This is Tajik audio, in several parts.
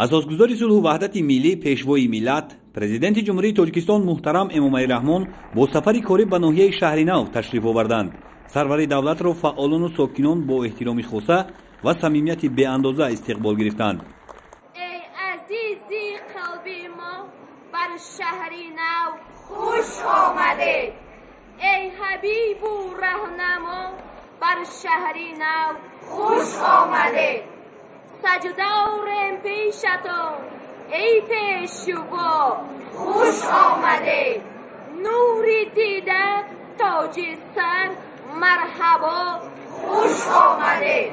Асосгузори сулҳу ваҳдати миллӣ, пешвои миллат, президенти Ҷумҳурии Тоҷикистон муҳтарам Эмомалӣ Раҳмон бо сафари корӣ ба ноҳияи Шаҳринав ташриф оварданд. Сарвари давлатро фаъолону сокинон бо эҳтироми хоса ва самимияти беандоза истиқбол гирифтанд. Эй азизи қалби мо, бар шаҳри нав хуш омадед! Эй ҳабибу раҳнамо, бар шаҳри нав хуш омадед! Саҷдорем пешатон, эй пешво, хуш омадед! Нури дида, тоҷи сар, марҳабо, хуш омадед!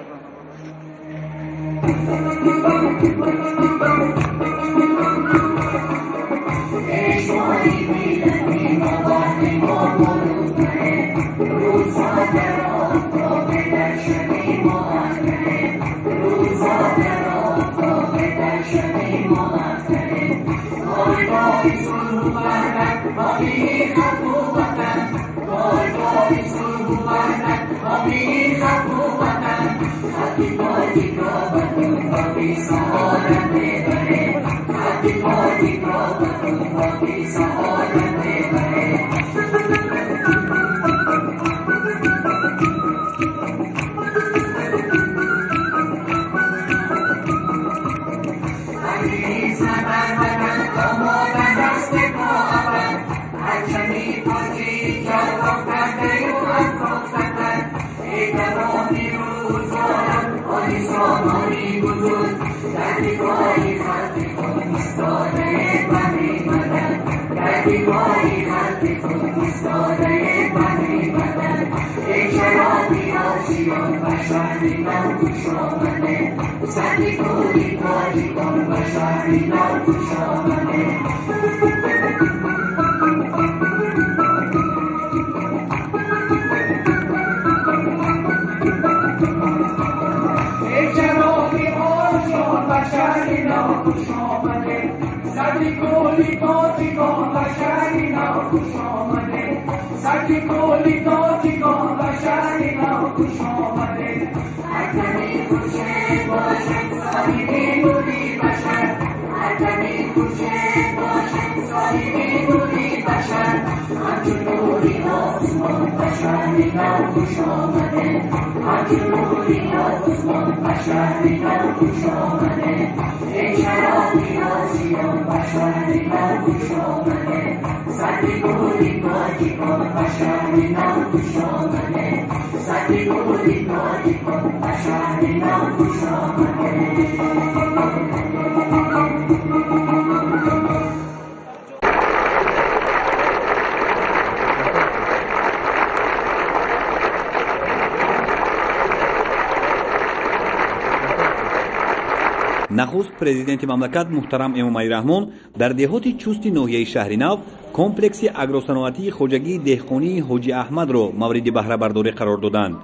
Нахуст президенти мамлакат муҳтарам Эмомалӣ Раҳмон дар деҳоти Чусти ноҳияи Шаҳринав комплекси агросаноатии хоҷагии деҳқонии Ҳоҷи Аҳмадро мавриди баҳрабардорӣ қарор доданд.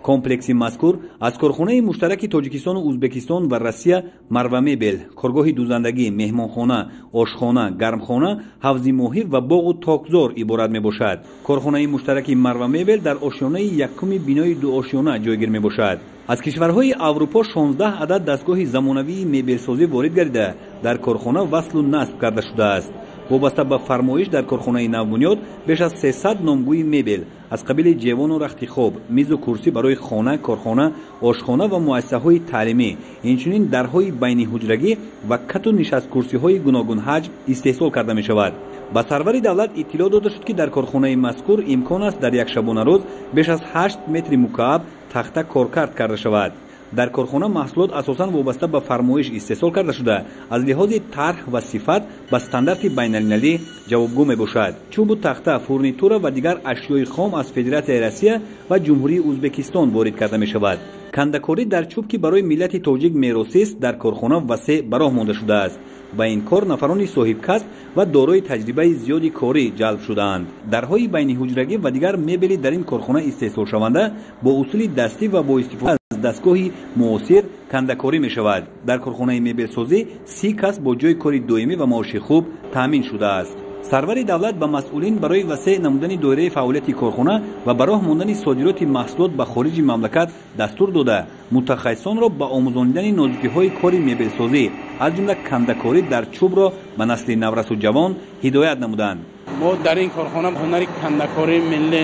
Комплекси мазкур аз корхонаи муштараки Тоҷикистону Ӯзбекистон ва Россия Марвамебел, коргоҳи дӯзандагӣ, меҳмонхона, ошхона, гармхона, ҳавзи моҳӣ ва боғу токзор иборат мебошад. Корхонаи муштараки Марвамебел дар ошёнаи якуми бинои дуошёна ҷойгир мебошад. Аз кишварҳои Аврупо 16 адад дастгоҳи замонавии мебелсозӣ ворид гардида, дар корхона васлу насб карда шудааст. Вобаста ба фармоиш дар корхонаи навбунёд беш аз 300 номгӯи мебел аз қабили ҷевону рахти хоб, мизу курсӣ барои хона, корхона, ошхона ва муассисаҳои таълимӣ, инчунин дарҳои байниҳуҷрагӣ ва кату нишасткурсиҳои гуногунҳаҷм истеҳсол карда мешавад. Ба сарвари давлат иттилоъ дода шуд, ки дар корхонаи мазкур имкон аст дар як шабонарӯз беш аз 8 метри мукааб тахта коркард карда шавад. Дар корхона маҳсулот асосан вобаста ба фармоиш истеҳсол карда шуда, аз лиҳози тарҳ ва сифат ба стандарти байналмилалӣ ҷавобгӯ мебошад. Чӯбу тахта, фурнитура ва дигар ашёи хом аз Федератсияи Россия ва Ҷумҳурии Ӯзбекистон ворид карда мешавад. Кандакорӣ дар чӯб, ки барои миллати тоҷик меросист, дар корхона васеъ ба роҳ монда шудааст. Ба ин кор нафарони соҳибкасб ва дорои таҷрибаи зиёди корӣ ҷалб шудаанд. Дарҳои байниҳуҷрагӣ ва дигар мебели дар ин корхона истеҳсолшаванда бо усули дастӣ ва бо истифода аз дастгоҳи муосир кандакорӣ мешавад. Дар корхонаи мебелсозӣ 30 кас бо ҷойи кори доимӣ ва маоши хуб таъмин шудааст. Сарвари давлат ба масъулин барои васеъ намудани доираи фаъолияти корхона ва ба роҳ мондани содироти маҳсулот ба хориҷи мамлакат дастур дода, мутахассисонро ба омӯзонидани нозукиҳои кори мебелсозӣ, аз ҷумла кандакорӣ дар чӯбро ба насли наврасу ҷавон ҳидоят намуданд. Мо дар ин корхона ҳунари кандакории миллӣ,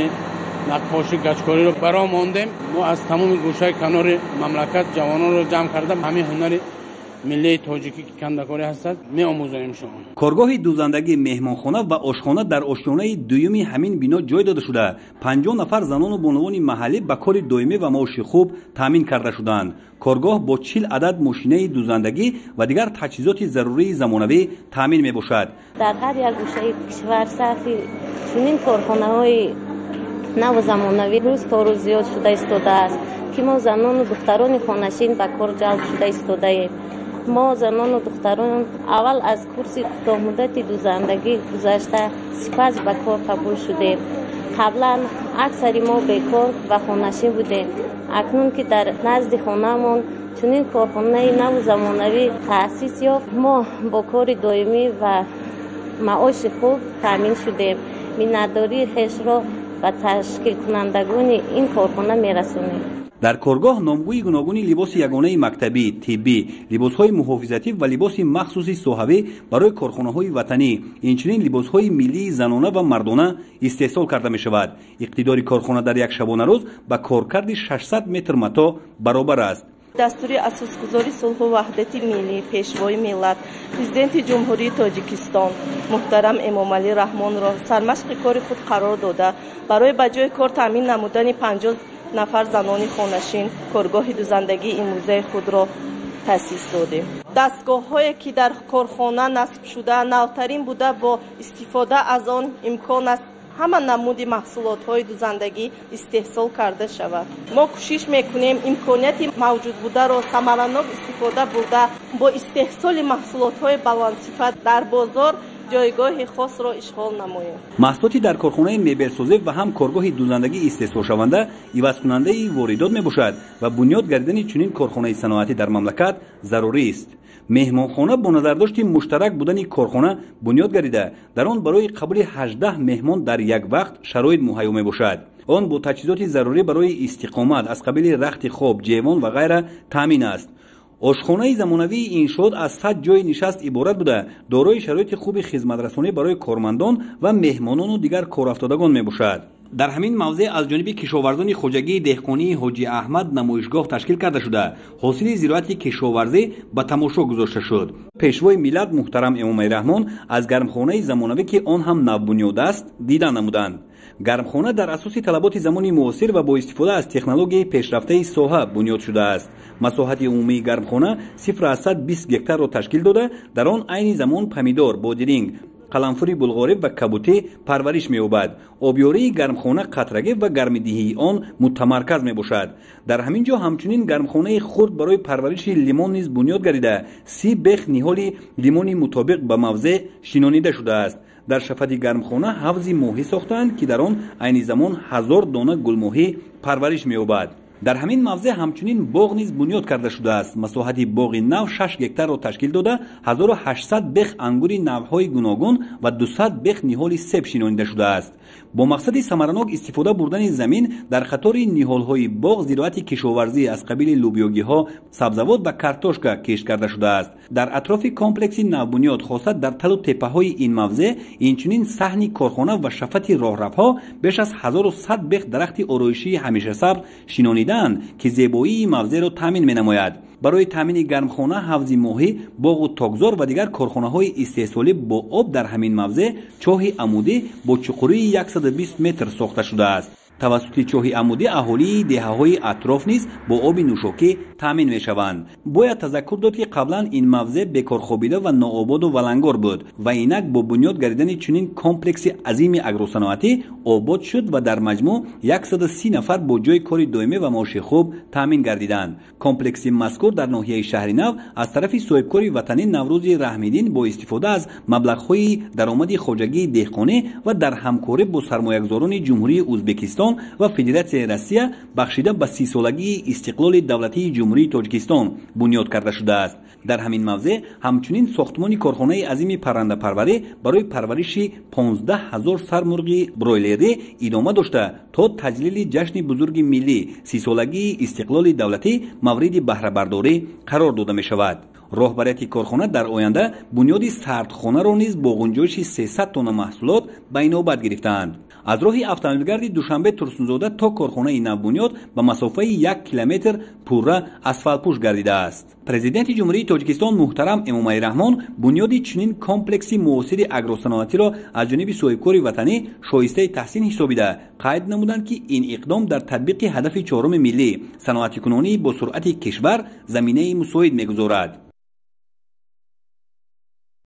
наққошӣ, гачкориро ба роҳ мондем. Мо аз тамоми гӯшаи канори мамлакат ҷавононро ҷамъ карда ҳамин ҳунари миллии тоҷикӣ ки кандакорӣ ҳастад меомӯзонем шумо. Коргоҳи дӯзандагӣ, меҳмонхона ва ошхона дар ошёнаи дуюми ҳамин бино ҷой дода шуда, 50 нафар занону бонувони маҳаллӣ ба кори доимӣ ва маоши хуб таъмин карда шуданд. Коргоҳ бо 40 адад мошинаи дӯзандагӣ ва дигар таҷҳизоти зарурии замонавӣ таъмин мебошад. Дар ҳар як гӯшаи кишвар сафи чунин корхонаҳои наву замонавӣ рӯз то рӯз зиёд шуда истодааст, ки мо занону духтарони хонашин ба кор ҷалб шуда истодаем. Мо занону духтарон аввал аз курси кӯтоҳмуддати дӯзандагӣ гузашта, сипас ба кор қабул шудем. Қаблан аксари мо бекор ва хонашин будем. Акнун ки дар назди хонаамон чунин корхонаи наву замонавӣ таъсис ёфт, мо бо кори доимӣ ва маоши хуб таъмин шудем. Миннатдории хешро ба ташкилкунандагони ин корхона мерасонем. Дар коргоҳ номгӯи гуногуни либоси ягонаи мактабӣ, тиббӣ, либосҳои муҳофизатӣ ва либоси махсуси соҳавӣ барои корхонаҳои ватанӣ, инчунин либосҳои миллии занона ва мардона истеҳсол карда мешавад. Иқтидори корхона дар як шабонарӯз ба коркарди 600 метр матоъ баробар аст. Дастури асосгузори сулҳу ваҳдати миллӣ, пешвои миллат, президенти Ҷумҳурии Тоҷикистон муҳтарам Эмомалӣ Раҳмонро сармашқи кори худ қарор дода, барои ба ҷои кор таъмин намудани 50 нафар занони хонашин коргоҳи дӯзандагии имрӯзаи худро таъсис додем. Дастгоҳҳое ки дар корхона насб шуда навтарин буда, бо истифода аз он имкон аст ҳама намуди маҳсулотҳои дӯзандагӣ истеҳсол карда шавад. Мо кӯшиш мекунем имконияти мавҷуд бударо самаранок истифода бурда, бо истеҳсоли маҳсулотҳои баландсифат дар бозор ҷойгоҳи хосро ишғол намоем. Маҳсулоти дар корхонаи мебелсозӣ ва ҳам коргоҳи дӯзандагӣ истеҳсолшаванда ивазкунандаи воридот мебошад ва бунёд гардидани чунин корхонаи саноатӣ дар мамлакат зарурист. Меҳмонхона бо назардошти муштарак будани корхона бунёд гардида, дар он барои қабули 18 меҳмон дар як вақт шароит муҳайё мебошад. Он бо таҷҳизоти зарурӣ барои истиқомат аз қабили рахти хоб, ҷевон ва ғайра таъмин аст. Ошхонаи замонавии иншоот аз 100 ҷойи нишаст иборат буда, дорои шароити хуби хизматрасонӣ барои кормандон ва меҳмонону дигар корафтодагон мебошад. Дар ҳамин мавзеъ аз ҷониби кишоварзони хоҷагии деҳқонии Ҳоҷи Аҳмад намоишгоҳ ташкил карда шуда, ҳосили зироати кишоварзӣ ба тамошо гузошта шуд. Пешвои миллат муҳтарам Эмомалӣ Раҳмон аз гармхонаи замонавӣ, ки он ҳам навбунёд аст, дида намуданд. Гармхона дар асоси талаботи замони муосир ва бо истифода аз технологияи пешрафтаи соҳа бунёд шудааст. Масоҳати умумии гармхона 0,20 гектарро ташкил дода, дар он айни замон помидор, бодиринг, қаламфури булғорӣ ва кабутӣ парвариш меёбад. Обёрии гармхона қатрагӣ ва гармидиҳии он мутамарказ мебошад. Дар ҳамин ҷо ҳамчунин гармхонаи хурд барои парвариши лимон низ бунёд гардида, 30 бех ниҳоли лимони мутобиқ ба мавзеъ шинонида шудааст. Дар шафати гармхона ҳавзи моҳӣ сохтаанд, ки дар он айни замон 1000 дона гулмоҳӣ парвариш меёбад. Дар ҳамин мавзеъ ҳамчунин боғ низ бунёд карда шудааст. Масоҳати боғи нав 6 гектарро ташкил дода, 1800 бех ангури навъҳои гуногун ва 200 бех ниҳоли себ шинонида шудааст. Бо мақсади самаранок истифода бурдани замин дар қатори ниҳолҳои боғ зироати кишоварзӣ аз қабили лӯбиёгиҳо, сабзавот ва картошка кишт карда шудааст. Дар атрофи комплекси навбунёд, хоса дар талу теппаҳои ин мавзеъ, инчунин саҳни корхона ва шафати роҳравҳо беш аз 1100 бех дарахти ороишии ҳамешасабз шинонидаанд, ки зебоии мавзеъро таъмин менамояд. Барои таъмини гармхона, ҳавзи моҳӣ, боғу токзор ва дигар корхонаҳои истеҳсолӣ бо об дар ҳамин мавзеъ чоҳи амудӣ бо чуқурии 120 метр сохта шудааст. Тавассути чоҳи амудӣ аҳолии деҳаҳои атроф низ бо оби нӯшокӣ таъмин мешаванд. Бояд тазаккур дод, ки қаблан ин мавзеъ бекорхобида ва ноободу валангор буд ва инак бо бунёд гардидани чунин комплекси азими агросаноатӣ обод шуд ва дар маҷмӯъ 130 нафар бо ҷойи кори доимӣ ва маоши хуб таъмин гардиданд. Комплекси мазкур дар ноҳияи Шаҳри Нав аз тарафи соҳибкори ватанӣ Наврӯзи Раҳмиддин бо истифода аз маблағҳои даромади хоҷагии деҳқонӣ ва дар ҳамкорӣ бо сармоягузорони Ҷумҳурии Ӯзбекистон Тоҷикистон ва Федератсияи Россия бахшида ба 30-солагии истиқлоли давлатии Ҷумҳурии Тоҷикистон бунёд карда шудааст. Дар ҳамин мавзеъ ҳамчунин сохтмони корхонаи азими паррандапарварӣ барои парвариши 15 ҳазор сар мурғи бройлерӣ идома дошта, то таҷлили ҷашни бузурги миллӣ 30-солагии истиқлоли давлатӣ мавриди баҳрабардорӣ қарор дода мешавад. Роҳбарияти корхона дар оянда бунёди сардхонаро низ бо ғунҷоиши 300 тонна маҳсулот ба инобат гирифтаанд. Аз роҳи автомобилгарди Душанбе Турсунзода то корхонаи навбунёд ба масофаи 1 километр пурра асфалтпӯш гардидааст. Президенти Ҷумҳурии Тоҷикистон муҳтарам Эмомалӣ Раҳмон бунёди чунин комплекси муосири агросаноатиро аз ҷониби соҳибкори ватанӣ шоистаи таҳсин ҳисобида, қайд намуданд, ки ин иқдом дар татбиқи ҳадафи чоруми миллӣ саноатикунонии бо суръати кишвар заминаи мусоид мегузорад.